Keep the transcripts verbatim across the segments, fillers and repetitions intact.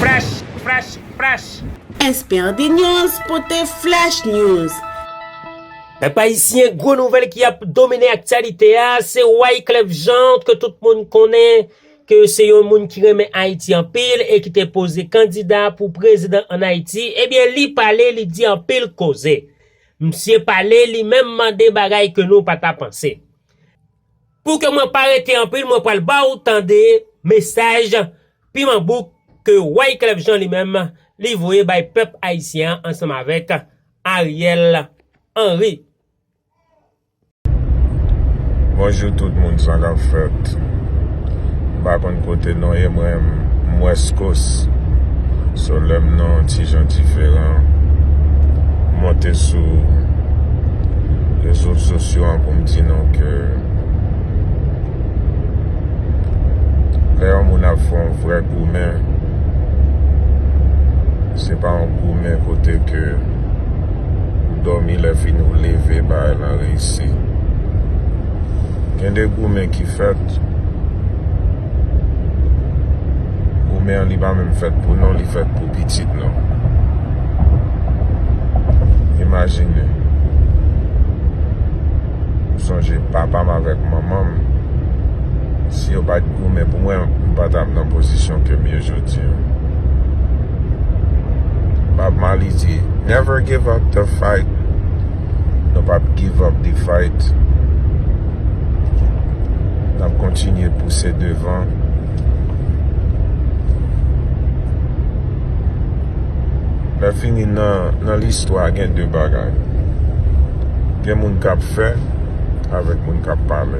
Flash, flash, flash. S P R D News pote Flash News. Pèp ayisyen, gwo nouvèl ki ap domine aktyalite a, se Wyclef Jean, ke tout moun konnen ke se yon moun ki renmen Ayiti anpil e ki te poze kandida pou prezidan ann Ayiti. Ebyen, li pale, li di anpil koze. Misye pale, li menm mande bagay ke nou pa ta panse. Pou ke mwen pa rete anpil, mwen pral ba w tande mesaj piman bouk ke Wyclef Jean li menm, li voye bay pèp ayisyen an ansanm avèk Ariel Henry. Bonjou tout moun, sa k ap fèt? M pa konn kote nou ye, mwen, m West Coast. So, lè m nan yon ti jan diferan, m monte sou rezo sosyo an pou m di nou ke lè yon moun ap fè yon vrè goumen, se pa yon goumen kote ke ou dòmi, lè fini ou leve, bagay lan reyisi. Gen de goumen ki fèt, goumen an li pa menm fèt pou nou, li fèt pou pitit nou. Imajine, m sonje papa m avèk manman m, si yo pa t goumen pou mwen, m pa t ap nan pozisyon ke m ye jodi a. Bob Marley di, "Never give up the fight." Nou p ap give up the fight. N ap kontinye pouse devan. Lè fini nan, nan listwa, gen de bagay. Gen moun k ap fè avèk moun k ap pale.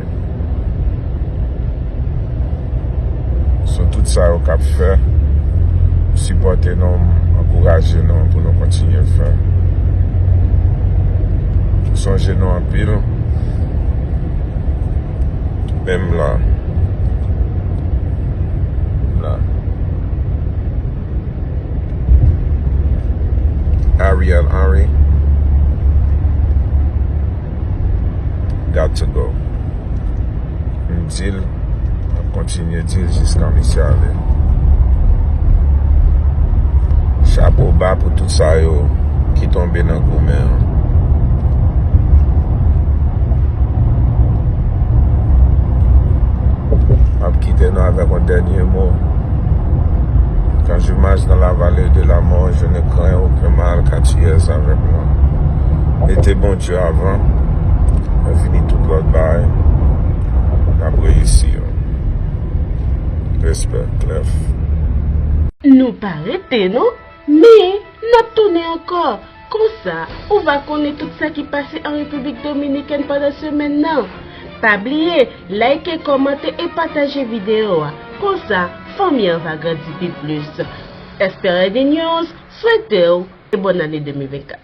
So, tout sa yo k ap fè, sipòte nou, ankouraje nou pou nou kontinye fè. Sonje nou anpil. Menm la. La. Ariel Henry got to go. M di l, m ap kontinye di l jiska misye ale. Chapo ba pou tout sa yo ki tonbe nan goumen an. M ap kite nou avèk yon dènye mo. Quand je marche dans la vallée de la mort, je ne crains aucun mal, car tu es avec moi. Mete Bondye avan, lè fini tout lòt bagay, n ap reyisi yo. Respè, Clef. Nou pa rete, non, men n ap tounen ankò. Konsa, ou va konnen tout sa ki pase an Repiblik Dominikèn pandan semèn nan. Pa bliye, like, kòmante e pataje videyo a. Konsa, fanmi an va grandi pi plis. S P R D News swete w e bòn ane de mil vennkat.